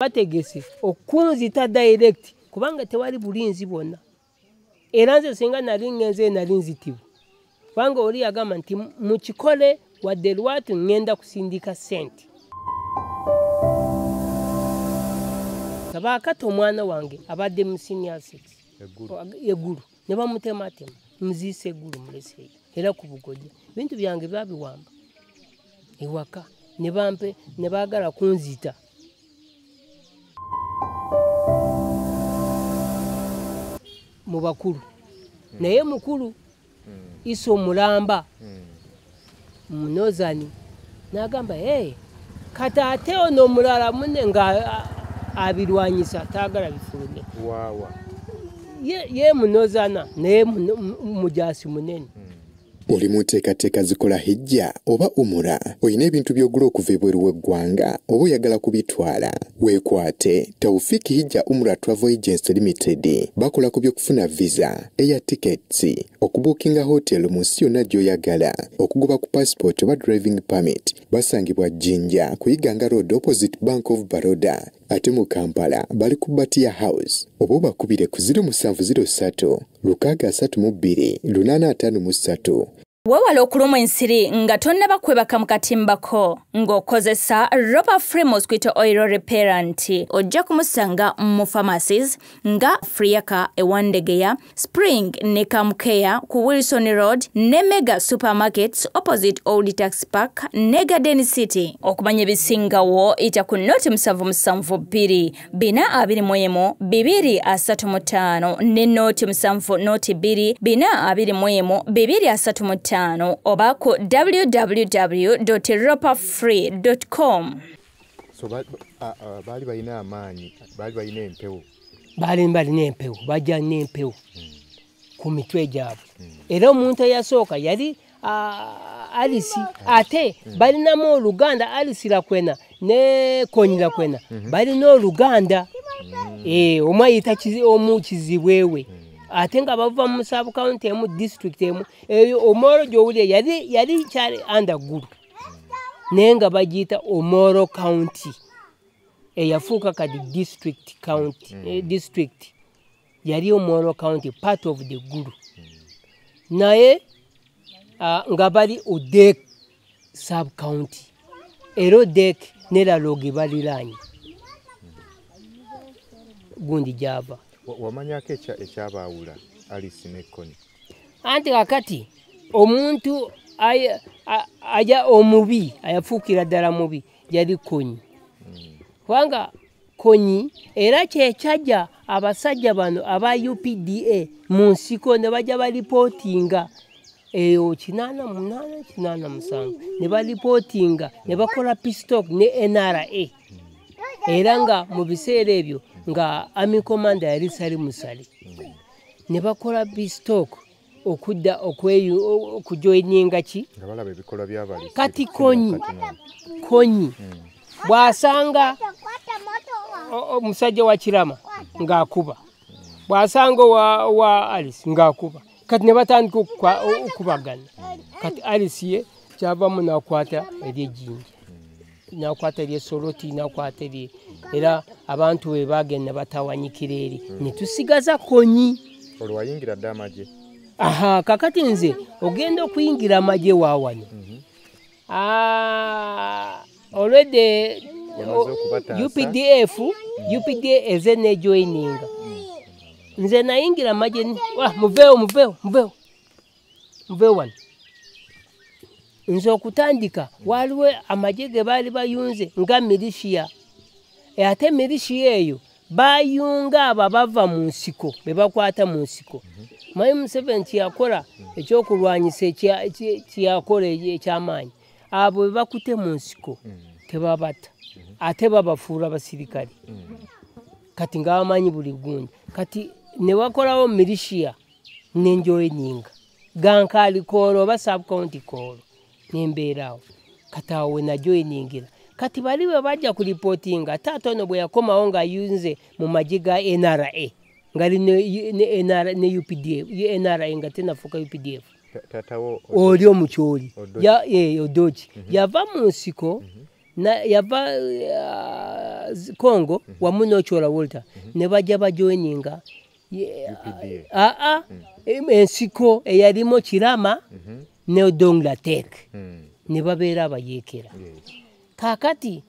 Bategese okunzita direct kubanga tewali bulinzi bwonna. Era nze singa nali ngenze nali nzitibwa, kubanga oli yagamba nti mukikole wadde lwatu ngenda kusindika ssente. Kabaakata omwana wange abadde mu senior six Eggulu ne bamutematema, muziise Eggulu muleseeyo era ku bugojja. Ebintu byange babiwamba ewaka ne bampe ne baagala kunzita. Mu bakulu naye mukulu iso omulamba munozani n'agamba hey, kati ate ono omulala munne nga abirwanyisa taagala bifulume. Ye munozana naye mujasi munene. Oli mu nteekateeka zikola hijja oba umura, olina ebintu by'ogula okuva ebweru w'eggwanga oba oyagala kubitwala, weekwate Taufiki Hijja Umura Travel Agency Limited. Bakola ku by'okufuna visa, air tickets, okubuukinga hotel mu nsi yonna gy'oyagala, okugoba ku passport oba driving permit. Basangibwa Jinja ku Iganga Road opposite Bank of Baroda, ate mu Kampala bali ku Batia House. Oba obakubire ku 0703 632 853. Weewale okulumwa ensiri nga tonnaba kwebaka mu katimbako ng'okozesa Ropa Free Mosquito Oil Repellent. Ojja kumusanga mu pharmacies nga Friaka Ewandegeya, Spring ne Kamkeya ku Wilson Road ne Mega Supermarkets opposite Old Tax Park ne Garden City. Okumanya ebisingawo ita ku 072 421 235 ne 072 421 235 oba ku www.ropafree.com. So baali balina amaanyi, baali balina empewo. Baali balina empewo, bajja n'empewo ku mitwe gyabwe. Era omuntu eyasooka yali Alice, ate balinamu oluganda Alice Lakwena ne Kony Lakwena. Balina oluganda, omu ayita omu kizibwewe. Ate nga bava mu sub county emu district emu, eyo Omoro gy'owulira yali kyali under Gulu, naye nga bagiyita Omoro County, eyafuuka kati district county, district yali Omoro County, part of the Gulu. Naye nga bali Odek sub county, era Odek ne Lalogi baliraanye gundi gyava. Wamanyako ekyabaawula Alice ne Kony? Anti kakati omuntu aja omubi ayafuukira ddala mubi yali Kony. Kubanga Kony era kyekyajja abasajja bano aba UPDA mu nsiko ne bajja balipootinga eyo 88 87 ne balipootinga ne bakola peace talk ne NRA. Era nga mu biseera ebyo nga army commander yali Salim Musali. Ne bakola peace talk okudda okujoininga ki? Nga balaba ebikolwa by'abalisi. Kati Kony bw'asanga omusajja wa Kirama ng'akuba, bw'asanga wa Alice ng'akuba, kati ne batandika okubagana. Kati Alice ye kyavamu n'akwata ery'ejjinja, n'akwata ery'essoloti, n'akwata eri, era abantu bwe bagenda batawanyikira eri ne tusigaza Kony. Olwo wayingira dda amagye? Aha, kakati nze ogenda okuyingira amagye wa wano. Already UPDF, UPDA eze nejoininga. Nze nayingira amagye, muveewo wano. Nze okutandika waliwo amagye ge baali bayunze nga milishiya. Ate milishiya eyo bayunga abo abava mu nsiko, be bakwata mu nsiko. Mwami Museveni kyeyakola ekyokulwanyisa kyeyakola ekyamaanyi, abo be bakute mu nsiko tebabata, ate babafuula basirikale. Kati nga bamanyi buli gundi. Kati ne bakolawo milishiya nenjoininga Gankaali Koolo oba sub county Koolo nembeera awo. Kati awo we najoiningira. Kati bali bwe bajja kulipootinga, taata ono bwe yakomawo ng'ayunze mu magye ga NRA, ngali ne UPDF, NRA nga tenafuuka UPDF. Oli omukyoli, Odoki. Yava mu nsiko Yava Congo wamu n'Ochola Walter ne bajja bajoininga ensiko eyalimu Kirama ne Odong Latek ne babeera abayeekera. Kaakati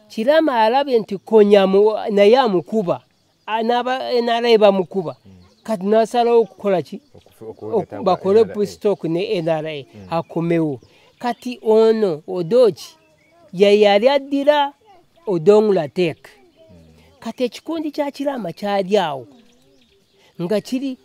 Kirama alabye nti Konya naye amukuba, NRA bamukuba, kati n'asalawo okukola ki? Bakole peace talk ne NRA akomewo. Kati ono Odoki ye yali addira Odong Latek. Kati ekikundi kya Kirama kyali awo nga kiri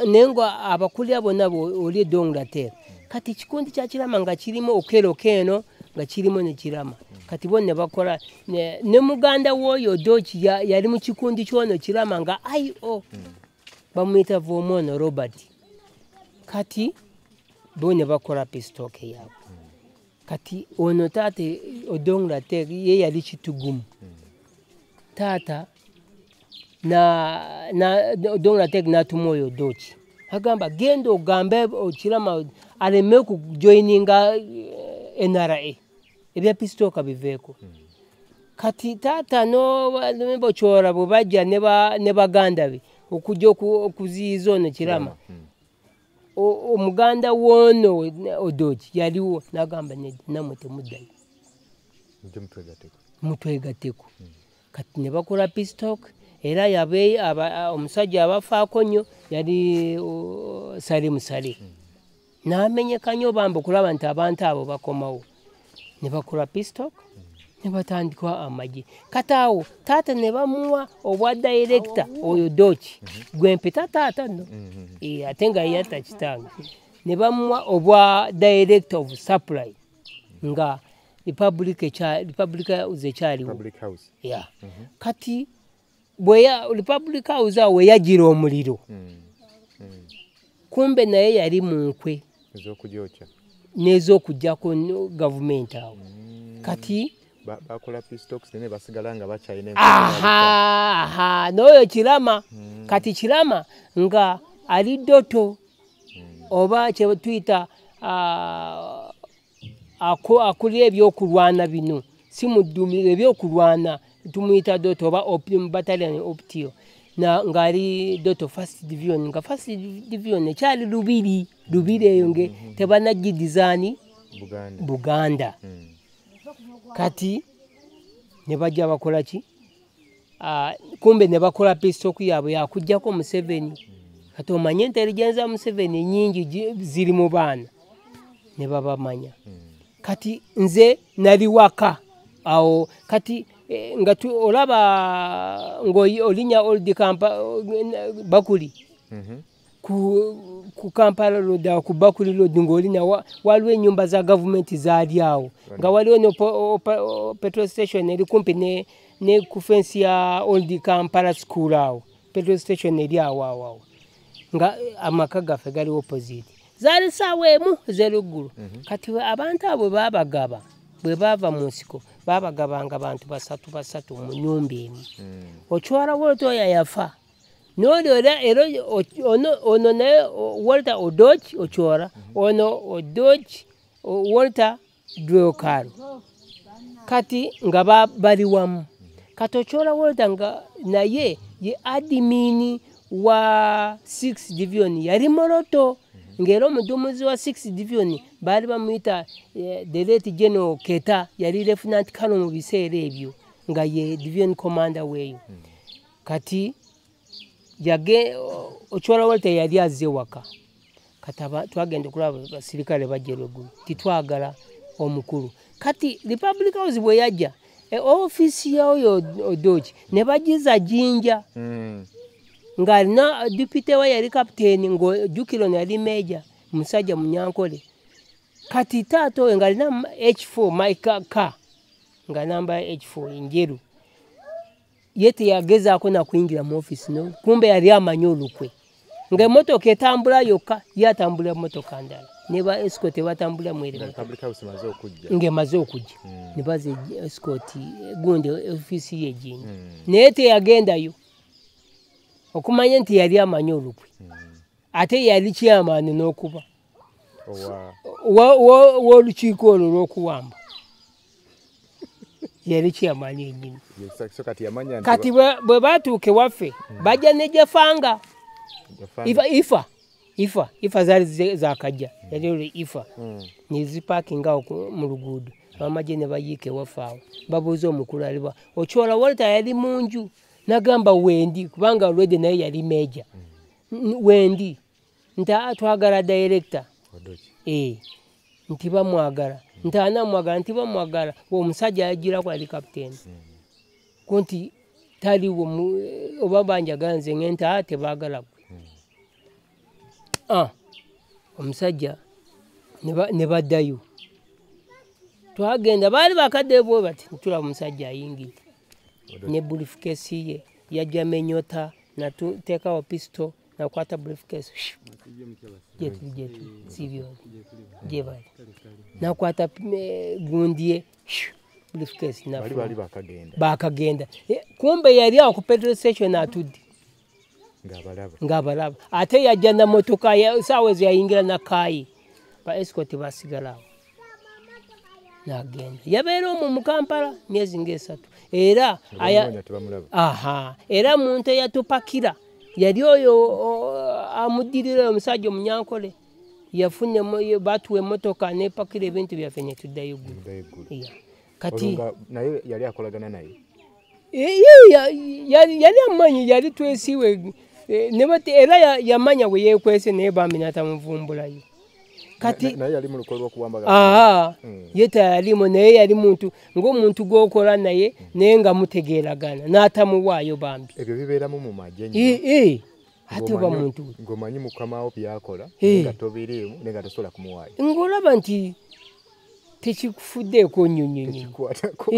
naye nga abakulira bonna oli Odong Latek. Kati ekikundi kya Kirama nga kirimu Okello Keno nga kirimu ne Kirama. Kati bo ne bakola ne muganda w'oyo Odoki yali mu kikundi ky'ono Kirama nga IO bamuyita Vomono Robert. Kati bo ne bakola peace talk yaabwe. Kati ono taata Odong Latek ye yali Kitugumu. Taata na Odong Latek n'atuma oyo Odoki. Agamba genda ogambe Kirama aleme kujoininga NRA. Ebya peace talk biveeko. Kati taata n'Ochola bwe bajja ne baganda be okujja okuziyiza ono Kirama. Omuganda w'ono Odoki yaliwo n'agamba nammwe temuddayo. Mutwegatteko. Kati ne bakola peace talk era yabe omusajja abafaako nnyo yali Salim Saleh. N'amenyeka nnyo bambi okulaba nti abantu abo bakomawo. Ne bakola peace talk ne batandika amagye. Kati awo taata ne bamuwa obwa director oyo Odoki gwe mpita taata nno ate nga yatta kitange. Ne bamuwa obwa director of supply nga Republic House ekyaliwo. Yeah. Kati bwe Republic House awo we yagira omuliro, kumbe naye yali mu nkwe n'ez'okuggyako gavumenti awo. Kati bakola peace talks ne basigala nga bakyalina. Aha, n'oyo Kirama. Kati Kirama nga ali doto oba kye tuyita akulira ebyokulwana bino, si muddumi ebyokulwana tumuyita doto oba battalion optio, ng'ali doto first division, nga first division ekyali Lubiri, Lubiri eyo nge tebanagidizaani Buganda. Kati ne bajja bakola ki? Kumbe ne bakola peace talk yaabwe yakuggyako Museveni. Kati omanye intelligence ya Museveni nnyingi ziri mu baana ne babamanya. Kati nze nali waka awo. Kati nga olaba ng'olinya old Bakuli ku Kampala Road awo ku Bakuli Road ng'olinya waliwo ennyumba za gavumenti zaali awo nga waliwo ne petrol station eri kumpi ne ku fensi ya old Kampala School awo. Petrol station eri awo awo nga amaka gaffe gali opposite. Zaali ssaawa 1 ez'olweggulo. Kati abantu abo baabagaba bwe baava mu nsiko baabagabanga bantu basatu basatu mu nnyumba emu. Ochola Walter oyo yafa. N'oli era ono naye Walter Odoki Ochola, ono Odoki Walter Dwokalo. Kati nga bali wamu. Kati Ochola Walter nga naye ye admin wa 6 Division yali Moroto. Ng'era omuduumizi wa 6 Division baali bamuyita the late General Keta, yali Lieutenant Colonel mu biseera ebyo nga ye division commander weeyo. Kati Ochola Walter yali azze waka. Kati twagenda okulaba abasirikale bajja lwaggulu, titwagala omukulu. Kati Republic House bwe yajja ofiisi y'oyo Odoki ne bagiza Jinja. Ng'alina deputy we yali captain, ng'ojjukira ono yali major, musajja Munyankole. Kati taata oyo ng'alina H4 Mike car nga namba H4 njeru. Ye teyagezaako na kuyingira mu ofiisi no, kumbe yali amanyi olukwe. Ng'emmotoka etambula yokka, ye atambulira mmotoka ndala. Ne ba escort batambulira mu ere. Ng'emaze okujja. Ne baza escort gundi ofiisi ye Jinja. Naye teyagendayo. Okumanya nti yali amanyi olukwe. Ate yali chairman n'okuba w'olukiiko olwo olw'okuwamba. Yali chairman yennyini. Kati bwe batuuka ewaffe bajja ne Jafanga. Ifa zaali zakajja. Yali olwo Ifa. Ne zipaakinga awo mu luguudo. Abamagye ne bayiika ewaffe awo. Babuuza omukulu aliwa. Ochola Walter yali mu nju. Nagamba wendi kubanga already naye yali major. Wendi. Nti twagala director. Nti bamwagala. Nti anamwagala, nti bamwagala. Omusajja yagirako yali captain. Kunti taliwo oba banjagala nze ngenta tebaagala gwe. Omusajja ne baddayo. Twagenda baali bakadde bwe bati tulaba omusajja ayingidde. Ne briefcase ye yajjamu ennyota natuteekawo pistol nakwata briefcase. Jetu sivyo jebali. Nakwata gundi ye briefcase na bali bakagenda. Bakagenda. Kumbe yali awo ku petrol station atudde. Ng'abalaba. Ate yajja na motoka saawa ezo yayingira na kaayi. Ba escort basigala awo. Nagenda. Yabeera omwo mu Kampala myezi ng'esatu. Era era muntu eyatupakira yali oyo amuddirira omusajja omunyankole yafuna batuwa emmotoka nepakira ebintu byaffe ne tuddayo eggulu. Kati naye yali akolagana naye. Yali amanyi yali twesiwe era yamanya we yeekwese naye bambi n'atamuvumbulayo. Kati naye yali mu lukwe lw'okuwamba. Ye teyalimu naye yali muntu ng'omuntu gw'okola naye naye nga mutegeeragana n'atamuwaayo bambi. Ebyo bibeeramu mu magye nnyo. Ate oba muntu ng'omanyi mukama wo by'akola nga tobiriimu naye nga tosobola kumuwaayo. Ng'olaba nti tekikufuddeeko nnyo nnyo. Tekikwatako.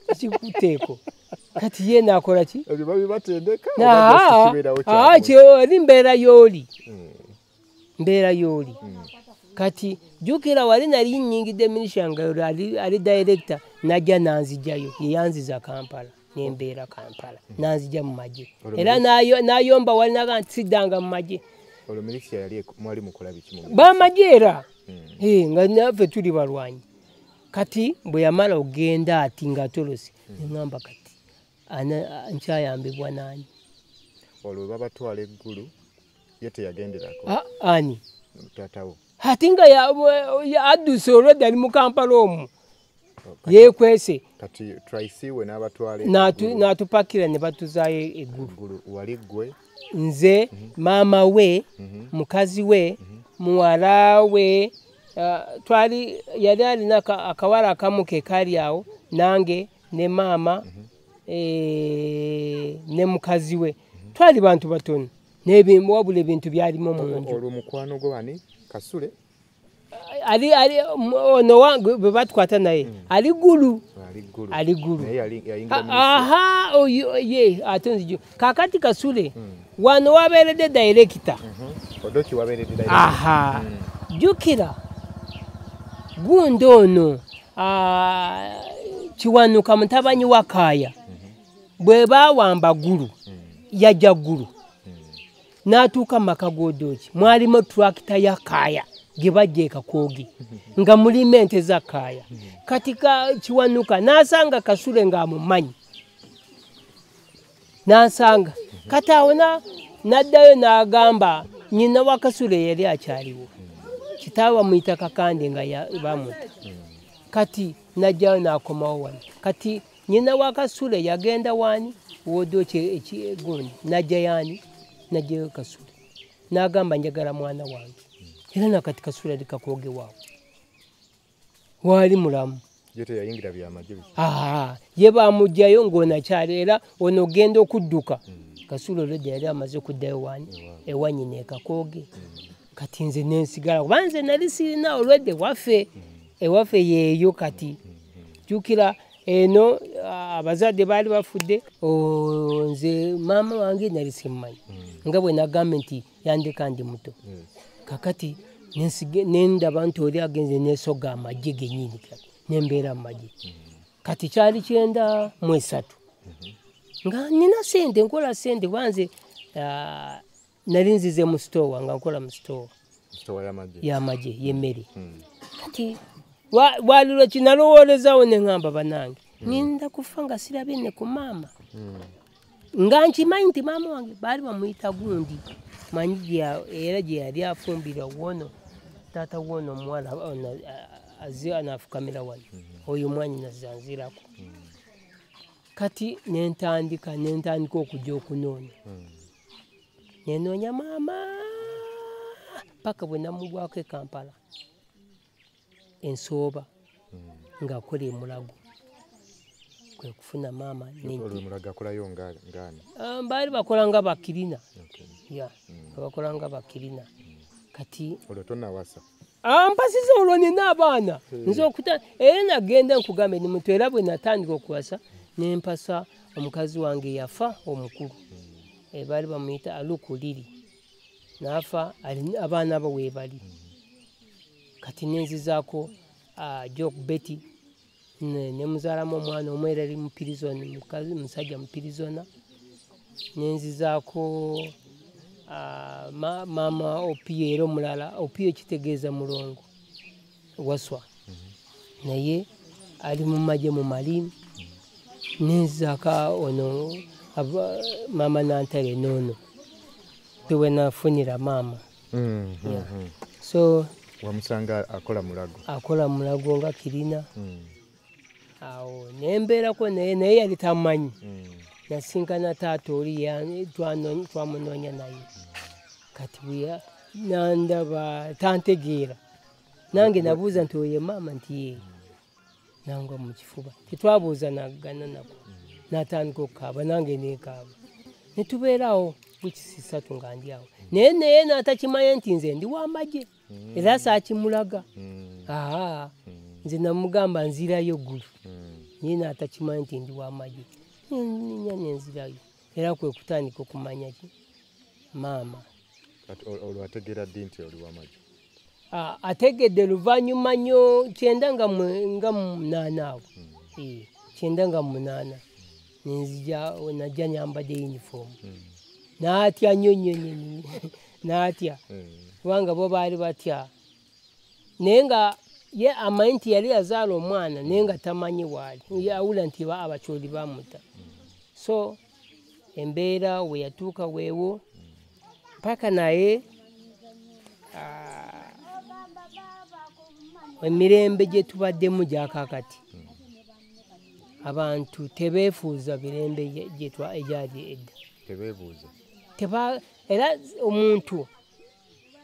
Tekikuteeko. Kati ye n'akola ki? Ebyo babibatendeka. Eri mbeera y'oli. Mbeera y'oli. Kati jjukira wali nali nnyingidde minisita nga ali director najja n'anzigyayo ye yanziza Kampala nembeera Kampala n'anzigya mu magye. Era n'ayomba wali naga nti siddanga mu magye. Olwo minisita yali mwali mukola biki mu bamagye era nga naffe tuli balwanyi. Kati bwe yamala okugenda ati ng'atolose ne ŋŋamba kati nkyayambibwa n'ani? Olwo babatwala eggulu ye teyagenderako. Ani? Taata wo. Ate nga adduse olwedde ali mu Kampala omwo yeekwese. Kati Tracy we n'abatwala n'atupakira ne batuzaayo eggulu. Wali ggwe? Nze, maama we, mukazi we, muwala we, twali yali alina akawala akamu ke kali awo nange ne maama ne mukazi we. Twali bantu batono wabula ebintu byalimu mu nju. Olwo mukwano gwo ani? Kasule? Ali ono wange bwe batukwata naye ali Gulu. Ali Gulu. Oyo ye ate nzijo. Kaakati Kasule wano wabeeredde director. Odoki wabeeredde director. Jjukira gundi ono Kiwanuka mutabani wa Kaaya bwe baawamba Gulu yajja Gulu. N'atuuka mu maka g'Odoki mwalimu tulakita ya Kaaya gye bajja e Kakooge nga mulimu ente za Kaaya. Kati Kiwanuka n'asanga Kasule ng'amumanyi n'asanga kati awo n'addayo n'agamba nnyina wa Kasule yali akyaliwo. Kitaawe bamuyita Kakande nga bamutta. Kati n'ajjayo n'akomawo wano. Kati nnyina wa Kasule yagenda wani w'Odoki gundi n'ajja yaani n'ajjayo Kasule n'agamba njagala mwana wange. Era nakati Kasule ali Kakooge waawe waali mulamu. Ye teyayingira byamagye biki? Ye bamuggyayo ng'ono akyali era ono ogenda okudduka. Kasule olwedda yali amaze okuddayo wani ewa nnyina e Kakooge. Kati nze nensigala kuba nze nali sirina olwedde waffe ewaffe yeeyo kati. Jjukira eno abazadde baali bafudde nze maama wange nali simmanyi nga bwe nagambye nti yandeka ndi muto. Kakati nendaba nti oli agenze neesoga amagye gennyini nembeera mu magye. Kati kyali 93 nga nina ssente nkola ssente kuba nze nali nzize mu sitoowa nga nkola mu sitoowa y'amagye y'emmere. Kati wali lweki nalowoolezaawo ne ŋŋamba bannange Ngenda kufa nga sirabye ne ku maama. Nga nkimanyi nti maama wange baali bamuyita gundi, manyi era gye yali afumbirwa wono taata wono omuwala anaafukamira wano, oyo mwannyinaze anzirako. Kati nentandika okujja okunoonya, nenoonya maama paka bwe namugwako e Kampala ensooba ng'akola e Mulago, kwe kufuna maama. Baali bakola nga bakirina, bakola nga bakirina. Kati mpasiza olwo nina abaana nze okuta era nagenda nkugambe ni muntu, era bwe natandika okuwasa nempasa omukazi wange yafa omukulu, baali bamuyita Alukuliri, n'afa abaana bo weebali. Kati nenzizaako Jock Betty, nemuzaalamu omwana omu era ali mu pirizoni, musajja mu pirizona. Nenzizaako maama Opiyo era omulala, Opiyo kitegeeza mulongo waswa, naye ali mu magye mu Marine. Nenzizaako ono maama Nantale noono we nafunira maama. So wamusanga akola Mulago, akola Mulago nga kirina. Awo nembeerako naye yali tamanyi. Nasinkana taata oli twamunoonya naye, kati bwe nandaba tantegeera, nange nabuuza nti oyo maama, nti ye, nangwa mu kifuba tetwabuuzanagana nako, natandika okukaaba nange nekaaba, ne tubeerawo wiiki 3 nga ndi awo, naye n'atakimanya nti nze ndi w'amagye, era saakimulaga. Nze namugamba nzirayo ggulu, naye n'atakimanya nti ndi w'amagye, nnya nenzirayo, era kwe kutandika okumanya ki maama. Olwo ategeera ddi nti oli w'amagye? Ategedde luvannyuma nnyo, 98 awo, 98 nenzija, najja nyambadde yunifoomu. N'atya nnyo nnyo nnyo, n'atya kubanga bo baali batya, naye nga ye amanyi nti yali yazaala omwana, naye nga tamanyi waali, awula nti abakyoli bamuta. So embeera we yatuuka weewo paka naye emirembe gye tubaddemu gyakaakati, abantu tebeefuuza birembe egyali edda. Tebeebuuza. Era omuntu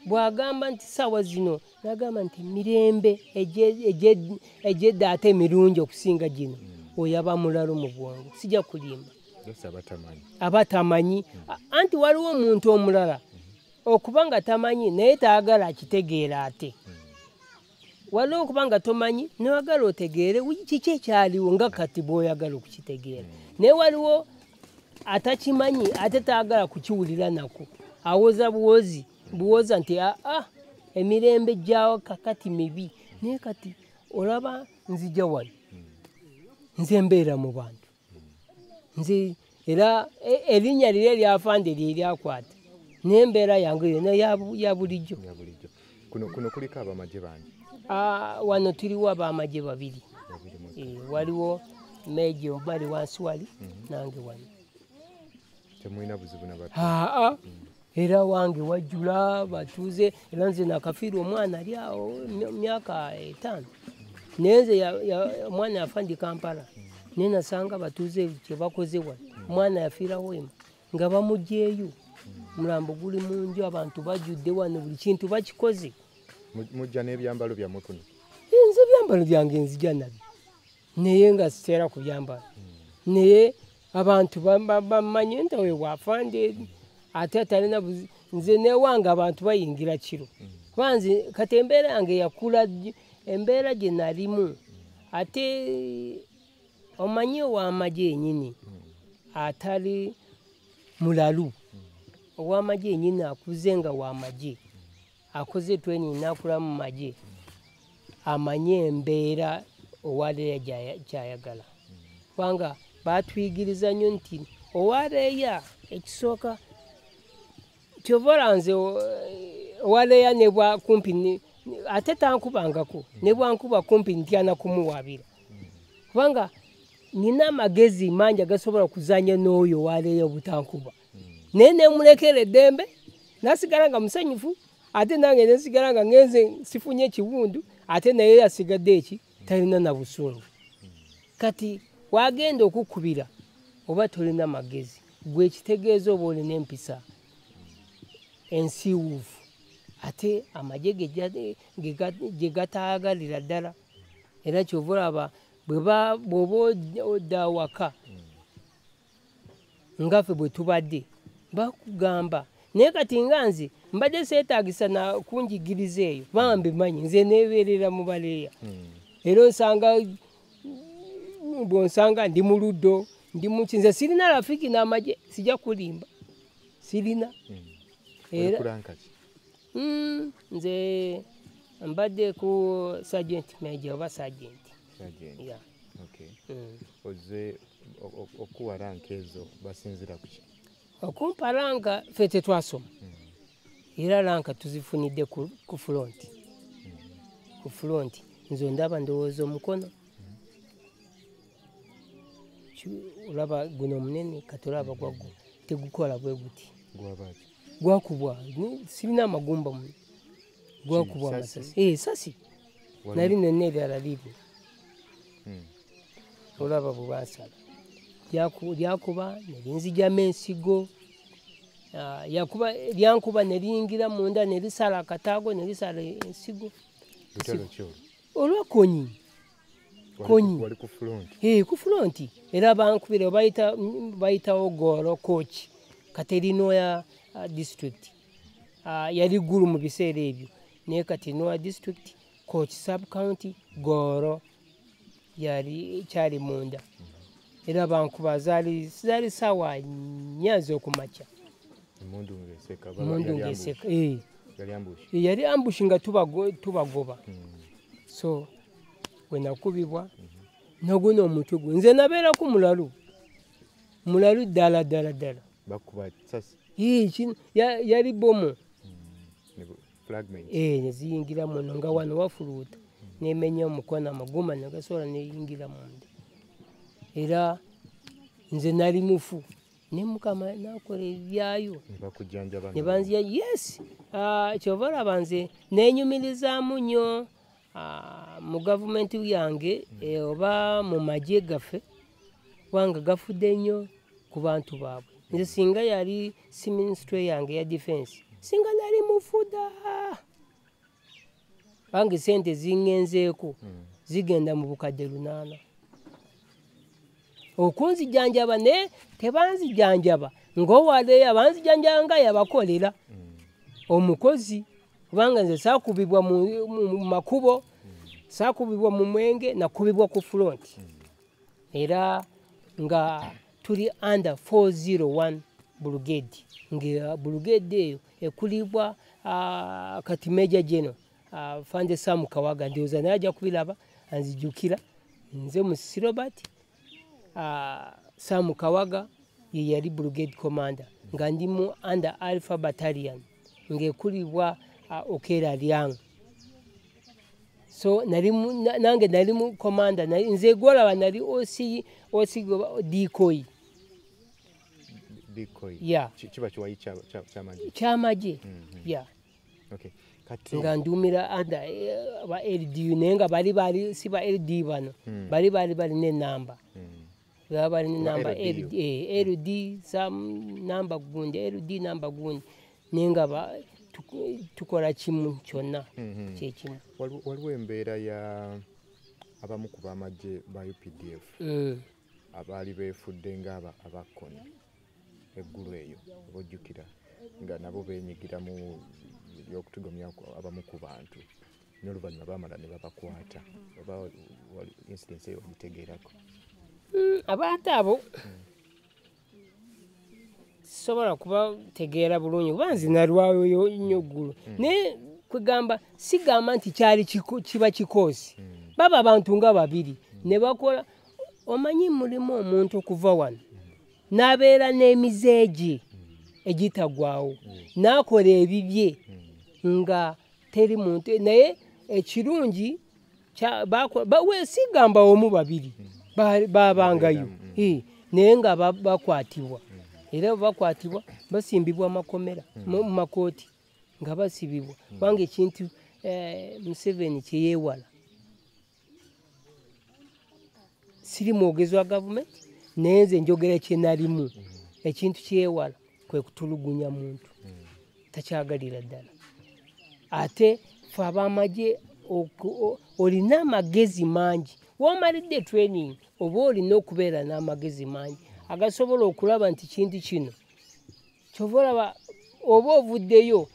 bw'agamba nti ssaawa zino, n'agamba nti emirembe egy'edda ate emirungi okusinga gino, oyo aba mulalo mu bwongo, sijja kulimba. Abatamanyi. Anti waliwo omuntu omulala okuba nga tamanyi naye taagala akitegeera ate. Waliwo okuba nga tomanyi noyagala otegeere kiki ekyaliwo nga kati bw'oyagala okukitegeera, naye waliwo atakimanyi ate taagala kukiwulira nako, awoza buwozi buwoza nti emirembe gyawo kakati mibi. Naye kati olaba nzija wano, nze mbeera mu bantu, nze era erinnya liri eryafande lye lyakwata, naye embeera yange yonna ya bulijjo. Kuno kuliko abamagye bangi? Wano tuliwo abamagye babiri, waliwo Meja Omari wansi wali, nange wano. Temulina buzibu na batu? Era wange wajjula batuuze, era nze nakafiirwa omwana ali awo myaka 5, naye nze omwana yafa ndi Kampala, naye nasanga batuuze kye bakoze wano, omwana yafiirawo ema nga bamuggyeeyo, omulambo guli mu nju, abantu bajjudde wano, buli kintu bakikoze. Mujja n'ebyambalo byammwe kuno? Nze ebyambalo byange nzija nabyo, naye nga sitera kubyambala, naye abantu bamanyi nti oyo bw'afande ate atalina nze newange abantu bayingira kiro, kuba nze kati embeera yange yakula, embeera gye nalimu, ate omanyi ow'amagye yennyini atali mulalu, ow'amagye yennyini akuze nga w'amagye, akoze training n'akula mu magye, amanye embeera owaleeya gy'ayagala, kubanga baatuyigiriza nnyo nti owaleeya ekisooka kyova nze owaleeya ne bwa kumpi ate tankubangako, ne bwankuba kumpi ntya na kumuwaabira, kubanga Nina amagezi mangi agasobola kuzannya n'oyo waleeyo obutankuba. Naye nemulekera eddembe nasigala nga musanyufu, ate nange nesigala nga ngenze sifunye ekiwundu, ate naye yasigadde eki talina na busungu. Kati wagenda okukubira oba tolina magezi, gwe ekitegeeza oba olina empisa ensiwuufu, ate amagye ge gataagalira ddala. Era kyova olaba bw'oba odda waka nga ffe bwe tubadde bakugamba. Naye kati nga nze mbadde seetaagisa na kunjigiriza eyo, bambi manyi nze neebeerera mu baleeya. Era osanga bw'onsanga ndi mu luddo, ndi mu ki, nze sirina rafiki n'amagye, sijja kulimba, sirina. Era nze mbadde ku sergeant major oba sergeant. Yeah. Okay. Ozze okuwa ranka ezo basinziira ku ki? Okumpa ranka ffe tetwasoma. Era ranka tuzifunidde ku front. Ku front nze ndaba ndowooza omukono. Olaba guno omunene kati olaba gwagwo tegukola bwe guti. Gwabaki? Gwakubwa, sirina amagumba muno. Gwakubwa amasasi. Sasi. Nali nonna eryala liri. Olaba bwe bansala. Lyakuba ne linziggyamu ensigo. Lyankuba ne liyingira munda ne lisala akataago ne lisala ensigo. Lutalo ki olwo? Olwa Kony. Kony. Wali ku front. Ku front. Era bankubira bayitawo Goro Coach. Kati eri Nwoya district. Yali Ggulu mu biseera ebyo. Naye kati Nwoya district, Coach sub county, Goro yali kyali munda. Era bankuba zaali ssaawa 4 ez'okumakya. Emmundu ng'eseka. Emmundu ng'eseka. Yali ambush. Yali ambush nga tubagoba. So bwe nakubibwa n'oguno omutwe gwe nze nabeerako mulalu. Mulalu ddala ddala ddala. Bakuba sasi. Yali bomu. Fragment. Ne ziyingira muno nga wano wafuluuta. Nemenya omukono amagumba ne gasobola neyingira munda. Era nze nali mufu. Ne Mukama n'akola ebyayo. Ne bakujjanjaba. Ne banzija, yes. Kyova olaba nze neenyumirizaamu nnyo mu gavumenti yange oba mu magye gaffe, kubanga gafudde nnyo ku bantu baabwe. Nze singa yali si minisitule yange ya defense, singa nali mufu dda. Kubanga sente zingenzeeko zigenda mu bukadde 8. Okunzijanjaba naye tebanzijanjaba ng'owaleeya banzijanjaba nga yabakolera omukozi, kubanga nze saakubibwa mu makubo, saakubibwa mu mwenge, nakubibwa ku front. Era nga tuli under 401 brigade, nga brigade eyo ekulibwa kati Major General Fande Sam Kawaga, ndowooza naye ajja kubiraba anzijjukira. Nze Musisi Robert, Sam Kawaga ye yali brigade commander, nga ndi mu under Alpha Battalion ng'ekulibwa Okera Liang. So nange nali mu commander, nze gwolaba nali OC decoy. Decoy. Yeah. Kiba kiwayi ky'amagye. Ky'amagye. Yeah. Okay. Kati nga ndumira under ba LDU, naye nga bali si ba LD bano. Bali n'ennamba. Baba bali n'ennamba LD, LD some namba gundi, LD namba gundi. Naye nga tukola kimu kyonna kye kimu. Waliwo embeera ya abamu ku b'amagye ba UPDF abaali beefudde nga abakkoni eggulu eyo, oba ojjukira nga nabo beenyigira mu by'okutugomya abamu ku bantu, n'oluvannyuma baamala ne babakwata. Oba incidence eyo ogitegeerako? Abantu abo sisobola kubategeera bulungi kuba nze nalwayo nnyo ggulu. Naye kwegamba sigamba nti kyali kiba kikoosi. Baba abantu nga babiri ne bakola. Omanyi mulimu omuntu okuva wano n'abeera n'emize gye egitaggwaawo, n'akola ebibye nga teri muntu. Naye ekirungi sigamba omu babiri, Babangayo naye nga bakwatibwa, era bakwatibwa basimbibwa makomera mu makooti nga basibibwa, kubanga ekintu Museveni kyeyeewala. Siri mwogezi wa gavumenti, naye nze njogera kye nalimu. Ekintu kyewala kwe kutulugunya muntu, takyagalira ddala. Ate fe ab'amagye olina amagezi mangi, w'omalidde training oba olina okubeera n'amagezi mangi agasobola okulaba nti kintu kino kyova olaba oba ovuddeyo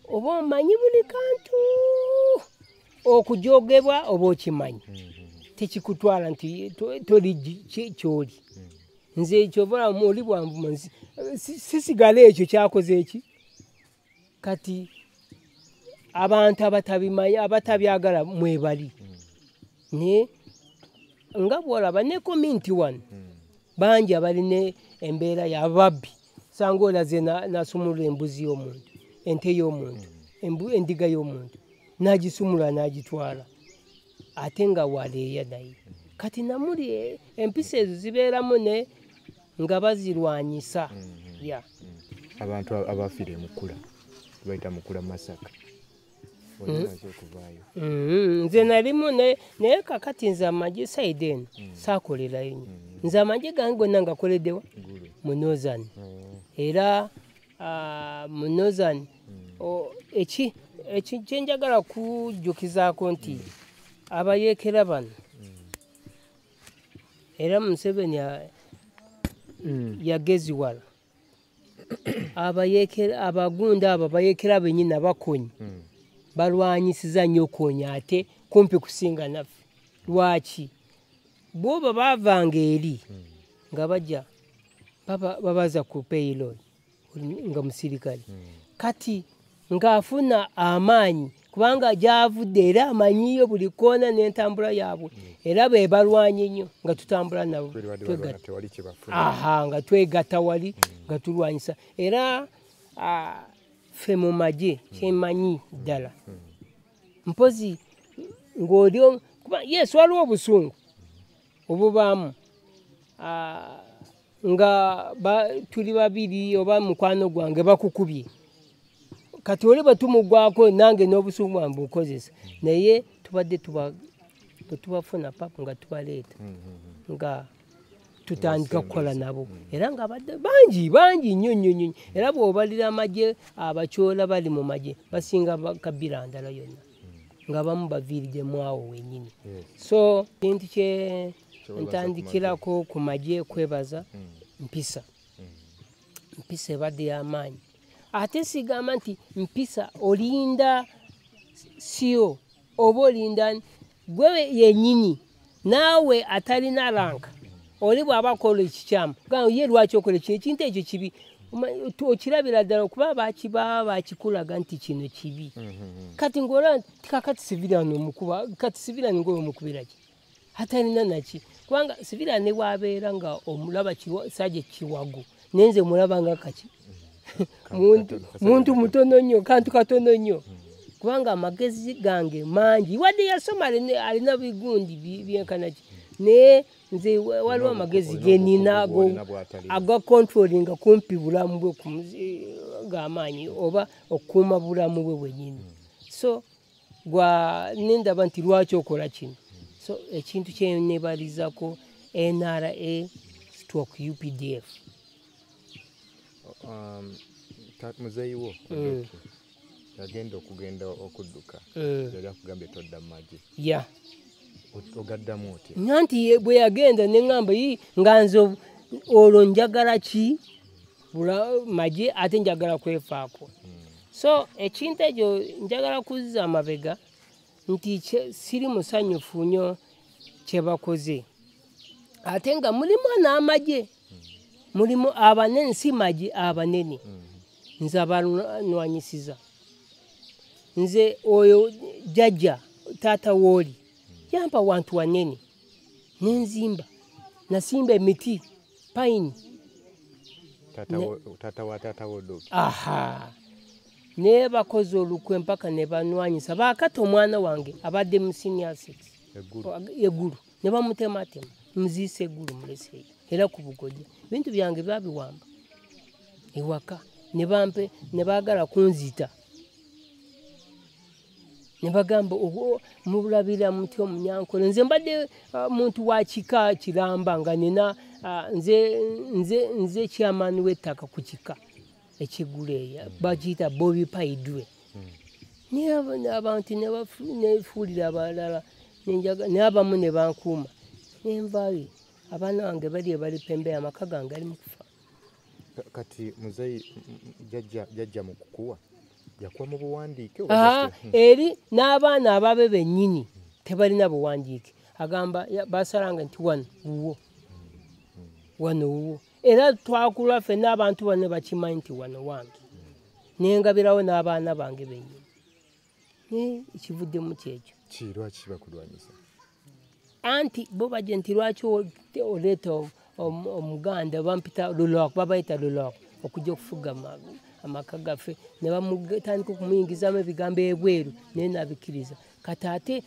oba omanyi buli kantu, okujogebwa oba okimanyi, tekikutwala nti toli kyoli. Nze kyova olaba oli bwanvuma sisigala ekyo kyakoze eki. Kati abantu abatabimanyi abatabyagala mwebali, naye nga bw'olaba ne community wano bangi abalina embeera y'ababbi, sanga olaze nasumulula embuzi y'omuntu, ente y'omuntu, endiga y'omuntu, n'agisumula n'agitwala, ate nga waleeya naye. Kati namuli empisa ezo zibeeramu ne nga bazirwanyisa. Abantu abafiire Mukula, bayita Mukula Masaka. Nze nalimu naye kakati nze amagye side eno saakolerayo nnyo. Nze amagye gange gonna ngakoleddewa mu Northern, era mu Northern eki kyenjagala kujjukizaako nti abayeekera bano, era Museveni yageziwala abayeekera abagunda abo abayeekera bennyini abakonyi balwanyisiza nnyo Kony ate kumpi kusinga naffe. Lwaki? Bwoba baavanga eri nga bajja babaza ku payroll nga musirikale, kati ng'afuna amaanyi kubanga gy'avudde era amanyiyo buli koona n'entambula yaabwe, era be balwanye nnyo nga tutambula nabo nga twegatta wali nga tulwanyisa. Era ffe mu magye kyemanyi ddala mpozi ng'oli yes waliwo obusungu obubaamu nga tuli babiri oba mukwano gwange bakukubye, kati oli bwe tumugwako nange n'obusungu bwange bukozesa, naye tubadde tubafuna papu nga tubaleeta nga tutandika kukola nabo, era nga abadde bangi bangi nnyo nnyo nnyo. Era bw'obalira amagye abakyola bali mu magye basinga kabira ndala yonna, nga bamu baviiriddemu awo wennyini. So kintu kye ntandikirako ku magye kwebaza mpisa. Mpisa ebadde y'amaanyi. Ate sigamba nti mpisa olinda siyo oba olinda gwe yennyini, naawe atalina ranka oli bw'aba akola ekikyamu gamba ye lwaki okola kino ekintu ekyo kibi, okirabira ddala kuba baba bakikulaga nti kino kibi. Kati ng'olaba nti kakati civilian omukuba, kati civilian ng'oyo omukubira ki atalina naki, kubanga civilian ne bw'abeera nga omulaba Sergeant Kiwago, naye nze mulaba nga kaki muntu mutono nnyo, kantu katono nnyo, kubanga amagezi gange mangi, wadde yasoma alina bigundi byenkana ki, naye nze waliwo amagezi ge nnina agakontrolinga kumpi bulamu bwe g'amaanyi oba okukuuma bulamu bwe bwennyini. So gwa nendaba nti lwaki okola kino. So ekintu kye neebalizako NRA stroke UPDF. Muzeeyi wo yagenda okugenda okudduka, yali akugambye todda mu magye. Ogaddamu otya? Nanti bwe yagenda ne ŋŋamba nga nze olwo njagala ki magye ate njagala kwefaako. So ekintu ekyo njagala kuzza amabega nti siri musanyufu nnyo kye bakoze, ate nga mulimu n'amagye, mulimu abanene, si magye abanene, nze abalwanyisiza. Nze oyo jjajja taata wooli yampa wantu wanene nenzimba, nasimba emiti payini. Taata wa taata wo. Aha, naye bakoze olukwe mpaka ne banwanyisa. Baakata omwana wange abadde mu senior 6 eggulu ne bamutematema Nziise eggulu muleseeyo era ku bugojja ebintu byange babiwamba ewaka ne bampe ne baagala kunzita ne bagamba mulabira muti omunyankole. Nze mbadde muntu wa kika kiramba nga nina nze chairman w'ettaka ku kika ekigulu eyo bakiyita Bobi Paidwe. Naye abantu ne nefuulira abalala n'abamu ne bankuuma nenvaayo. Abaana bange bali ebali Pembe, amaka gange ali mu kufa. Kati muzeeyi jjajja mu kukuwa yakuwa mu buwandiike? Eri n'abaana ababe bennyini tebalina buwandiike. Agamba basalanga nti wano wuwo, wano wuwo. Era twakula ffenna abantu bano bakimanyi nti wano wange. Nengabirawo n'abaana bange bennyini. Naye ekivuddemu kyekyo. Ki lwaki bakulwanyisa? Anti bo bajja nti lwaki oleeta omuganda bampita Lulok, babayita Lulok okujja okufuga amaka gaffe ne bamutandika okumuyingizamu ebigambo ebweru naye nabikkiriza. Kati ate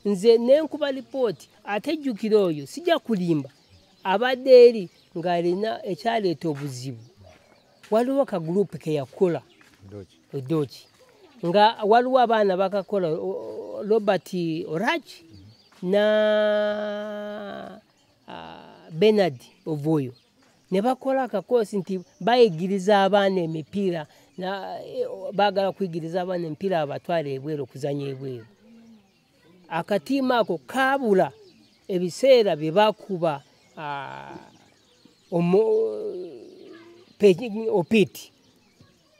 nze nenkuba lipooti ate jjukira oyo sijja kulimba abadde eri ng'alina ekyaleeta obuzibu. Waliwo kagurupu ke yakola Odoki nga waliwo abaana bakakola Robert Orach na Bernard Ovoyo ne bakola akakosi nti bayigiriza abaana emipiira baagala kuyigiriza abaana emipiira abatwale ebweru okuzannya ebweru. Akatiima ako kaabula ebiseera bye bakuba Opiti.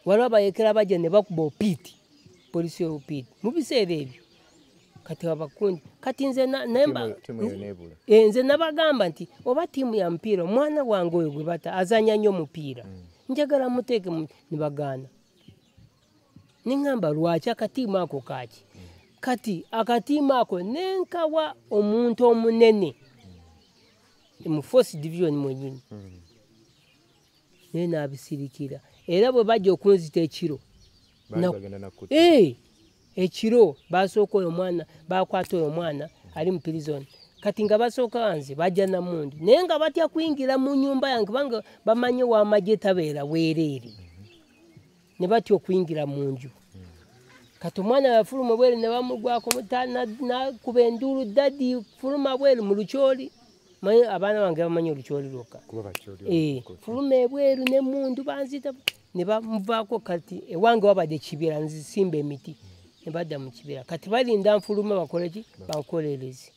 Waliwo abayekera bajja ne bakuba Opiti, polisi y'Opiti mu biseera ebyo. Kati abakundi kati nze nze nabagamba nti oba ttiimu ya mupiira omwana wange oyo gwe bata azannya nnyo omupiira njagala muteeke ne bagaana. Ne ŋŋamba lwaki akatiimu ako kaaki? Kati akatiimu ako nenkawa omuntu omunene mu Force Division mwennyini naye n'abisirikira. Era bwe bajja okunzita ekiro ekiro basooka oyo omwana bakwata oyo omwana ali mu prison. Kati nga basooka nze bajja na mundu naye nga batya kuyingira mu nnyumba yange kubanga bamanyi w'amagye tabeera weereere ne batya okuyingira mu nju. Kati omwana yafuluma bweru ne bamugwako nakuba enduulu, daddy fuluma bweru mu lukyoli. Abaana bange bamanyi olukyoli lwokka. Fuluma ebweru n'emmundu banzita ne bamuvaako. Kati ewange wabadde kibira nzisimba emiti ne badda mu kibira. Kati balinda nfuluma bakole ki? Bankolereze.